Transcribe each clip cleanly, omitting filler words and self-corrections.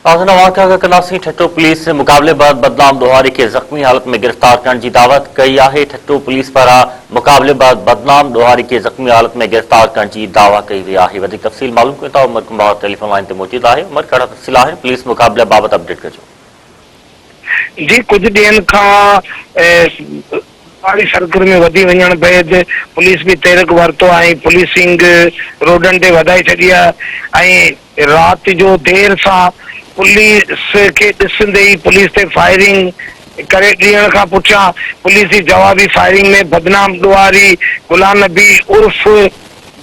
ناظرين اوهان کي آگاهه ڪنداسين ٺٽو پوليس مقابلي بعد بدنام ڏوهاري کي زخمي حالت ۾ گرفتار ڪرڻ جي دعوت ڪئي آهي ٺٽو پوليس پاران مقابلي بعد بدنام ڏوهاري کي زخمي حالت ۾ گرفتار ڪرڻ جي دعويٰ ڪئي وئي آهي وڌيڪ تفصيل معلوم ڪيون ٿا عمر ڪنڀار ٽيليفون لائين تي موجود آهي عمر ڪهڙا تفصيل آهن پوليس مقابلي بابت اپڊيٽ ڪجو. جي ڪجهه ڏينهن کان ڏوهاري سرگرمي وڌي وڃڻ بعد پوليس به تحرڪ ورتو ۽ پوليسنگ روڊن تي وڌائي ڇڏي آهي ۽ رات جو دير سان پوليس کي ڏسندي ئي پوليس تي فائرنگ ڪري ڏيڻ کان پٺيان پوليس جي جوابي فائرنگ ۾ بدنام ڏوهاري غلام نبي عرف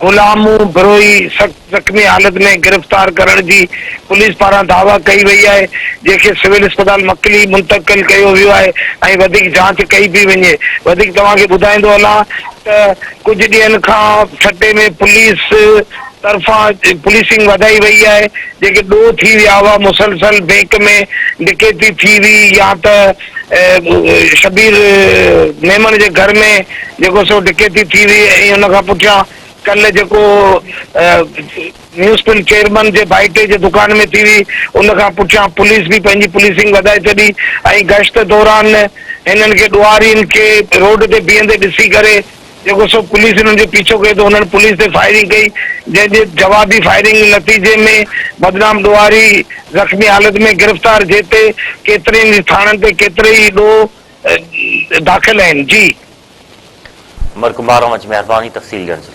غلامو بروهي سخت زخمي حالت ۾ گرفتار ڪرڻ جي پوليس پاران دعويٰ ڪئي وئي آهي، جنهن کي سول اسپتال مڪلي منتقل ڪيو ويو آهي ۽ وڌيڪ جاچ ڪئي پئي وڃي. وڌيڪ توهان کي ٻڌائيندو هلان ته ڪجهه ڏينهن کان ٺٽي ۾ پوليس طرفان پوليسنگ وڌائي وئي آهي، جيڪي ڏوهه ٿي ويا هئا مسلسل بينڪ ۾ ڊڪيتي ٿي هئي يا ته شبير ميمڻ جي گهر ۾ جيڪو سو ڊڪيتي ٿي هئي ۽ ان کان پٺيان ڪلهه جيڪو ميونسپل چيئرمن جي ڀائٽي جي دڪان ۾ ٿي هئي ان کان پٺيان پوليس به پنهنجي پوليسنگ وڌائي ڇڏي ۽ گشت دوران هنن کي ڏوهارين کي روڊ تي بيهندي ڏسي ڪري جيڪو سو پوليس هنن جو پيڇو ڪيو ته هنن پوليس تي فائرنگ ڪئي جنهن جي جوابي فائرنگ نتيجي ۾ بدنام ڏوهاري زخمي حالت ۾ گرفتار جنهن تي ڪيترين ئي ٿاڻن تي ڪيتري ئي ڏوهه داخل آهن جي. عمر ڪنڀار اوهان جي مهرباني تفصيل ڏيڻ جي لاء.